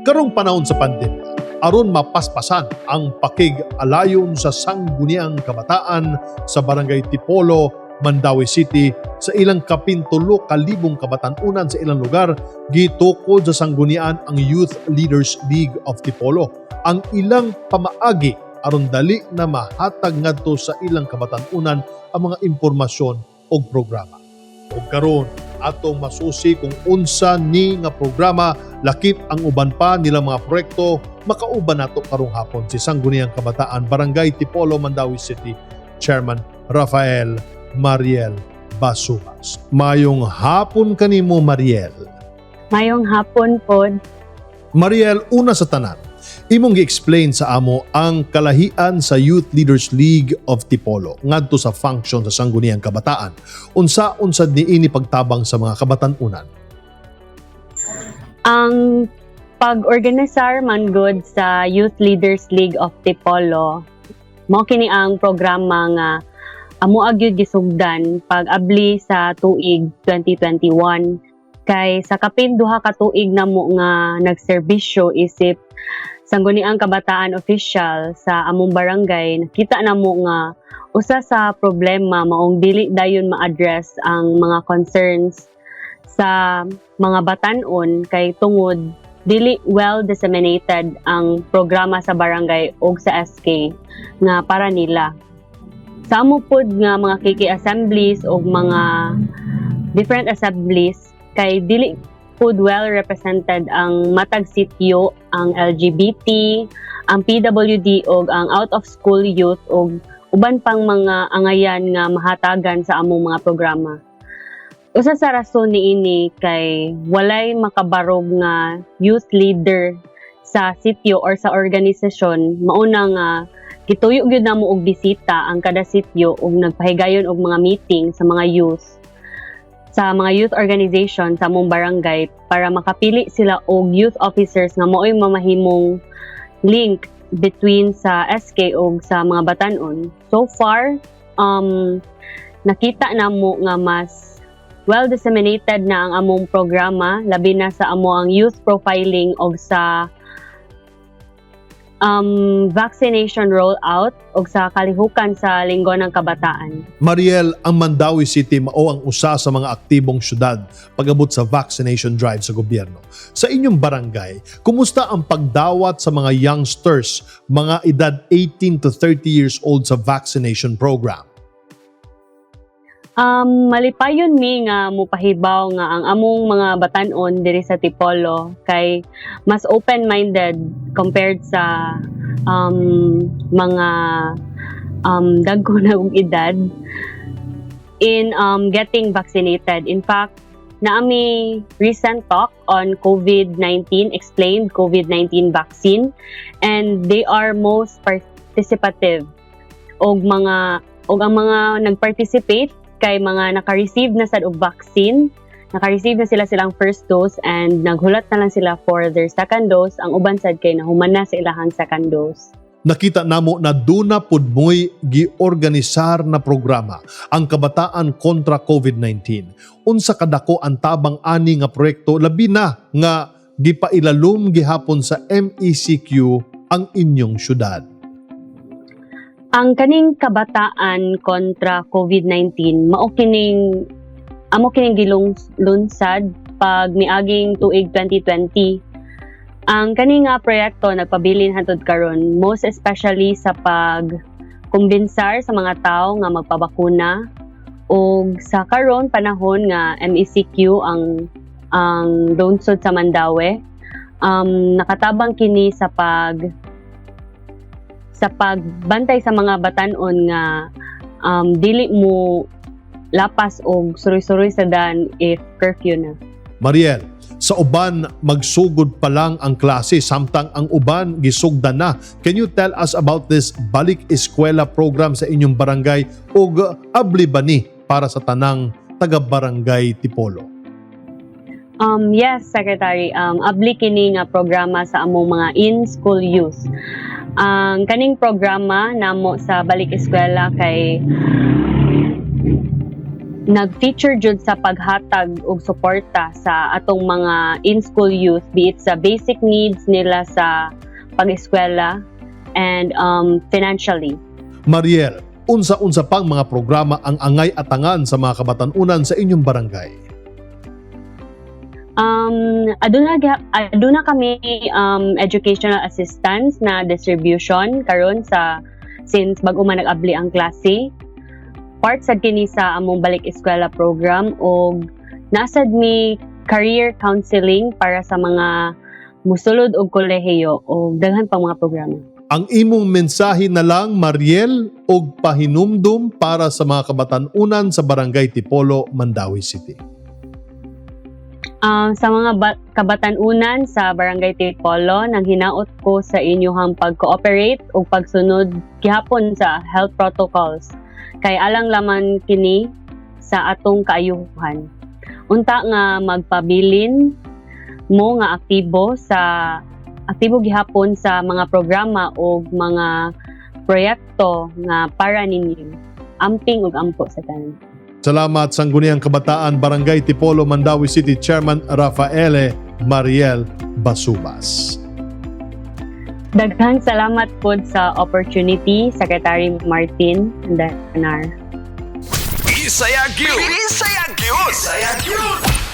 Karong panahon sa pandemya, aron mapaspasan ang pakig-alayon sa Sangguniang Kabataan sa Barangay Tipolo, Mandaue City, sa ilang 17,000 kabatan-unan sa ilang lugar, gitukod sa sanggunian ang Youth Leaders League of Tipolo. Ang ilang pamaagi aron dali na mahatag ngadto sa ilang kabatan-unan ang mga impormasyon o programa. Ug karon atong masusi kung unsa ni nga programa lakip ang uban pa nilang mga proyekto. Makauban nato karong hapon si Sangguniang Kabataan Barangay Tipolo, Mandaue City Chairman Rafael Mariel Basumas. Mayong hapon kanimo, Mariel. Mayong hapon pod. Mariel, una sa tanan, imong gi-explain sa amo ang kalahian sa Youth Leaders League of Tipolo ngadto sa function sa Sangguniang Kabataan. Unsa unsad niini pagtabang sa mga kabatan-unan? Ang pag-organisar man gud sa Youth Leaders League of Tipolo, mao kini ang programa nga amo gyud gisugdan pag-abli sa tuig 2021, kay sa kapin 2 ka tuig namo nga nagserbisyo isip Sangguniang Kabataan official sa among barangay, nakita namo nga usa sa problema maong dili dayon ma-address ang mga concerns sa mga batan-on kay tungod dili well disseminated ang programa sa barangay ug sa SK nga para nila. Sa amo pod nga mga KK assemblies ug mga different assemblies kay dili pod well represented ang matag sityo, ang LGBT, ang PWD ug ang out of school youth ug uban pang mga angayan nga mahatagan sa among mga programa. Usa sa rason niini kay walay makabarog nga youth leader sa sityo or sa organisasyon, mauna nga gituyo gyud namo og bisita ang kada sityo ug nagpahigayon og mga meeting sa mga youth organization sa among barangay para makapili sila og youth officers nga maoy mamahimong link between sa SK ug sa mga batan-on. So far, nakita namo nga mas well disseminated na ang among programa, labi na sa amo ang youth profiling og sa vaccination rollout og sa kalihukan sa Linggo ng Kabataan. Mariel, ang Mandaue City mao ang usa sa mga aktibong syudad pag-abot sa vaccination drive sa gobyerno. Sa inyong barangay, kumusta ang pagdawat sa mga youngsters, mga edad 18 to 30 years old, sa vaccination program? Malipayon mi nga mupahibaw nga ang among mga batan-on diri sa Tipolo kay mas open-minded compared sa mga dagko na og edad in getting vaccinated. In fact, naa mi recent talk on COVID-19, explained COVID-19 vaccine, and they are most participative. Og ang mga nag-participate kay mga naka-receive na sad og vaccine, naka-receive na sila silang first dose and naghulat na lang sila for their second dose. Ang uban sad kay nahuman na sa ilahang second dose. Nakita namo na duna pud mo'y giorganisar na programa, ang Kabataan kontra COVID-19. Unsa kadako ang tabang ani nga proyekto, labi na nga gipailalom gihapon sa MECQ ang inyong syudad? Ang kaning Kabataan kontra COVID-19, mao kining amo kining gilung lunsad pag miaging tuig 2020. Ang kani nga proyekto nagpabilin hantod karon, most especially sa pag kumbinsar sa mga tao nga magpabakuna, ug sa karon panahon nga MECQ ang lungsod sa Mandaue, nakatabang kini sa pagbantay sa mga batan-on nga dili mo lapas og suroy-suroy sa daan if curfew na. Mariel, sa uban magsugod pa lang ang klase samtang ang uban gisugdan na. Can you tell us about this Balik Eskwela program sa inyong barangay ug abli ba ni para sa tanang taga-barangay Tipolo? Yes, Secretary. Abli kini nga programa sa among mga in-school youth. Ang kaning programa namo sa Balik Eskwela kay Nag-feature jud sa paghatag og suporta sa atong mga in-school youth, be it sa basic needs nila sa pag-eskwela and financially. Mariel, unsa-unsa pang mga programa ang angay atangan sa mga kabatanunan sa inyong barangay? Aduna kami educational assistance na distribution karon sa since bag-o man nag-abli ang klase. Part sad kini sa among Balik Eskwela program og naa sad mi career counseling para sa mga musulod og kolehiyo og daghan pang mga programa. Ang imong mensahe na lang, Mariel, og pahinumdum para sa mga kabatanunan sa Barangay Tipolo, Mandaue City. Sa mga kabatanunan sa Barangay Tipolo, nang hinaot ko sa inyong pag-cooperate ug pagsunod gihapon sa health protocols. Kay alang laman kini sa atong kaayuhan. Unta nga magpabilin mo nga aktibo gihapon sa mga programa o mga proyekto nga para ninyo. Amping ug ampo sa tanan. Salamat, Sangguniang Kabataan Barangay Tipolo, Mandaue City Chairman Rafaele Mariel Basubas. Daghang salamat pod sa opportunity, Secretary Martin Andanar. Bisaya gyud. Bisaya gyud. Bisaya gyud.